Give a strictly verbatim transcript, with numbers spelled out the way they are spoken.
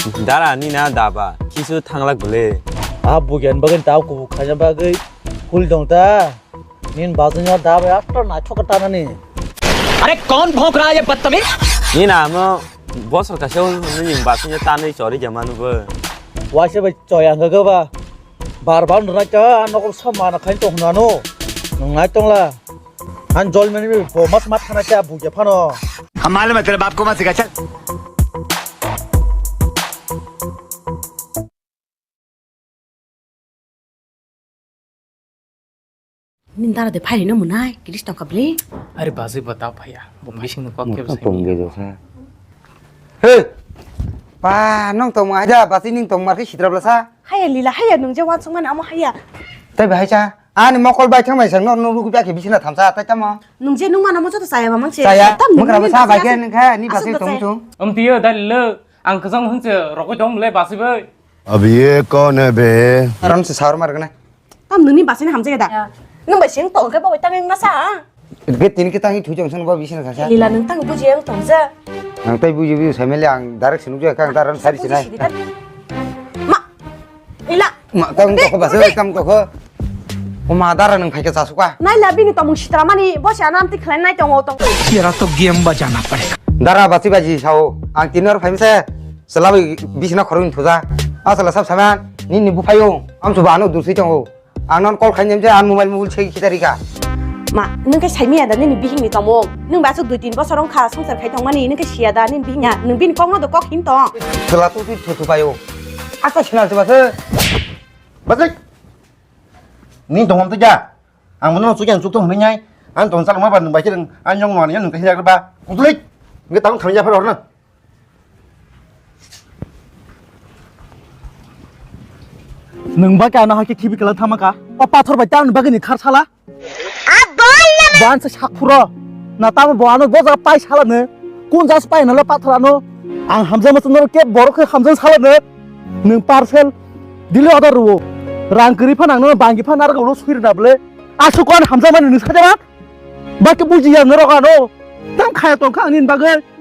Dara nina daba kisu thanglak bole. A bugen bagen tau kubu khaina bagwi hul dong ta. Nin bazin ya daba ya to na thoka ta nani. अरे कौन भौंक रहा है ये बदतमीज? Nina amo bosor kaisa nini bazin ya tanwi chori jamanu bo. Waise bai choi ang ga ba. Bar bar nuna cha nokol sama na khain to hunano. Nung nai tongla. An jol meni bo mat mat khana cha bugya phano. हम मालूम है तेरे बाप को मत सिखा, चल। Nini dara de phai rino munai, kiris tongka bli. Are bazwi ba ta phaya. Bong bising no kok kebo sai. Tong ge jo sa. He. Pa, nong tong ma ja, bazwi ning tong mar khe sitra bla sa. Haya lila, haya nung je wansuk mani amo haya. Tai bahai cha. Ani mokol bai thang bai sang no, no rugu bai khe bising na thamsa, tai tamo. Nung je nung mana mo joto saya mamang se. Saya, tam nung mukra nung sa bai khe nung kha, ni asuk basing da tong saya. Tung. Om tiyo dal le, ang khajang hung che, rokoi dong le basi bai. अब ये कौन है बे? Aram se sawar mar gana. Tam nungni basini hamjai da. Ya. Nung bai sing tong khe bo tang na sa. Ge tin kita hi thu jong san bo bising kha sa. Lila nung tang buji ang tong ja. Nang tai buji buji sa mele ang direct sinu ja kang daran sari sinai. Ma. Lila. Ma tang to ko basa kam to ko. O ma dara nung phaikhe chasuka. Nai la bini tomung sitra mani bo se anam ti khlai nai tongo tong. तेरा तो गेम बजाना पड़ेगा। Dara basi baji sao ang tinor phaimse. Selawi bisina khoroknwi thuja. Asala sab saman nini buphaio. Amsuba ano duswi tongo. Ang non call khainai je an mobile mobile sei khitarika. Ma, nung khe saimiya da nini bihingni tomung. Nung ba aswk dui tin bosor wngkha songsar khai tongmani, nung khe siya da nini bihingya. Nung bini kokno do kok hin tong. Sela tu tu thu thu paio. Asa sinal se basa. Basik. Ni tongam tu ja. Ang mono chukyan chuk tong hwnwi nyai. Ang tong chalma ba nung bai khe ang nyong mani nung khe ya ba. Kutulik. Nge tang thang ya phar horna. Nwng ba khe ano hai khe khibi kwlwng thangma kha? O pathor bai tamni bagwi ni khar sala? Bo ano se sak phuro. Na tamo bo ano bo jaga pai sala no. Kun jas pai nalo pathor ano? Ang hamjakma chwng no khe borok khe hamjak sala no. Nwng parcel dili order rwo. Rang kwrwi phano ang no bangi phano narwk ulo sui rwna bwle. Aswk ano hamjakmani nwng sajama? Ba khe bujiya norok ano. Tam khaya tong kha ang nini bagwi.